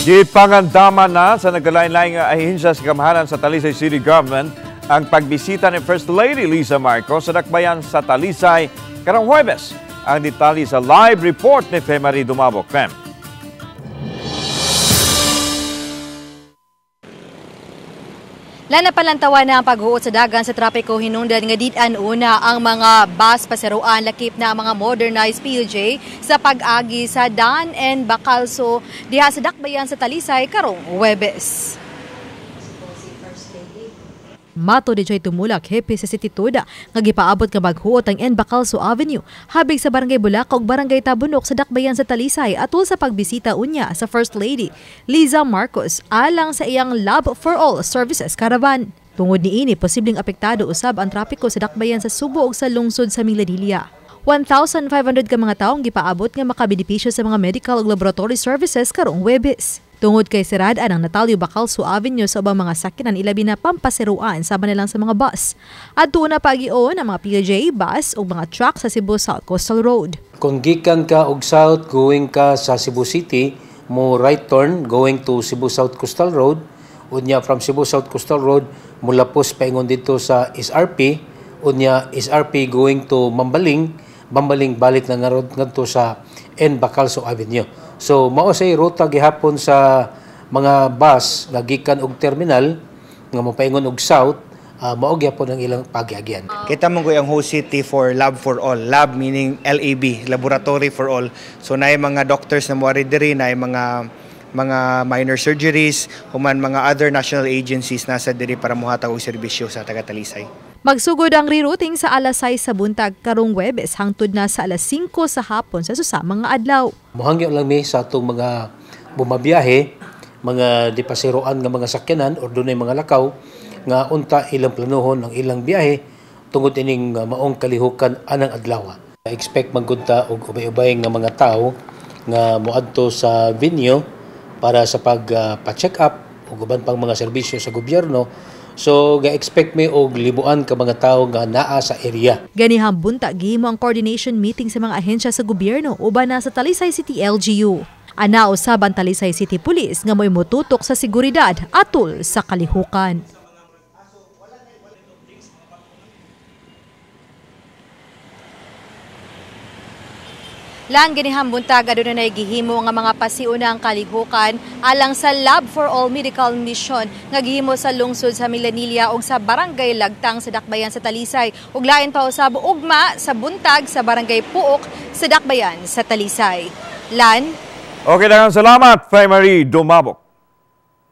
Gipangandaman na sa nagkalain-laing ahensya sa kamahalan sa Talisay City Government ang pagbisita ni First Lady Lisa Marcos sa dakbayan sa Talisay karong Huwebes. Ang detalye sa live report ni Femary Dumabok. Fem. Lana palantawan na ang paghuot sa dagan sa trapiko hinungdan nga ditan una ang mga bus paseroan lakip na ang mga modernized PUJ sa pag-agi sa Dan and Bacalso diha sa dakbayan sa Talisay karong Huwebes. Mato di Joy Tumulak, hepe sa City Toda, nga gipaabot nga maghuot ang N. Bacalso Avenue, habig sa Barangay Bulaca ug Barangay Tabunok sa dakbayan sa Talisay atol sa pagbisita unya sa First Lady Liza Marcos alang sa iyang Love for All Services Caravan. Tungod niini, posibleng apektado usab ang trapiko sa dakbayan sa Subo ug sa lungsod sa Minglanilla. 1,500 ka mga taong gipaabot nga makabenepisyo sa mga medical ug laboratory services karong Huwebes. Tungod kay sirad-an ang Natalio Bacalso Avenue sa ubang mga sakyanan ilabi na pampaseruan sama na lang sa mga bus. Adto na pagion ang mga PJ bus ug mga truck sa Cebu South Coastal Road. Kung gikan ka og south going ka sa Cebu City, mo right turn going to Cebu South Coastal Road, unya from Cebu South Coastal Road mulapos paingon dito sa SRP, unya SRP going to Mambaling, Mambaling balik na nga road ngadto sa N. Bacalso Avenue. So mao say ruta gihapon sa mga bus nga gikan og terminal nga mopaingon og south, mao gyapon ang ilang pagiagyan. Kita mo ang whole city for Lab for All. Lab meaning LAB, Laboratory for All. So naay mga doctors na moari diri, naay mga minor surgeries, human mga other national agencies nasa diri para mohatag og serbisyo sa taga Talisay. Magsugod ang rerouting sa alas 6 sa buntag karong Huwebes hangtod na sa alas 5 sa hapon sa susamang nga adlaw. Mohangyo lang mi sa atong mga bumabiyahe, mga dipasiroan nga mga sakyanan or dunay mga lakaw nga unta ilang planuhon ang ilang biyahe tungod ining maong kalihukan anang adlaw. Expect man gud ta og ubay-ubay nga mga tawo nga moadto sa venue para sa pag-check up ug uban pang mga serbisyo sa gobyerno. So, ga-expect mi og libuan ka mga tawo nga naa sa area. Ganihang buntag gihimo ang coordination meeting sa mga ahensya sa gobyerno uban na sa Talisay City LGU. Ana usab ang Talisay City Police nga mo'y motutok sa seguridad atol sa kalihukan. Lan ganihang buntag aduna nay gihimo nga mga pasiunang kalihukan alang sa Lab for All Medical Mission nga gihimo sa lungsod sa Minglanilla ug sa Barangay Lagtang sa dakbayan sa Talisay ug lain pa usab ugma sa buntag sa Barangay Puok sa dakbayan sa Talisay. Lan. Okay, daghang salamat, Femary Dumabok.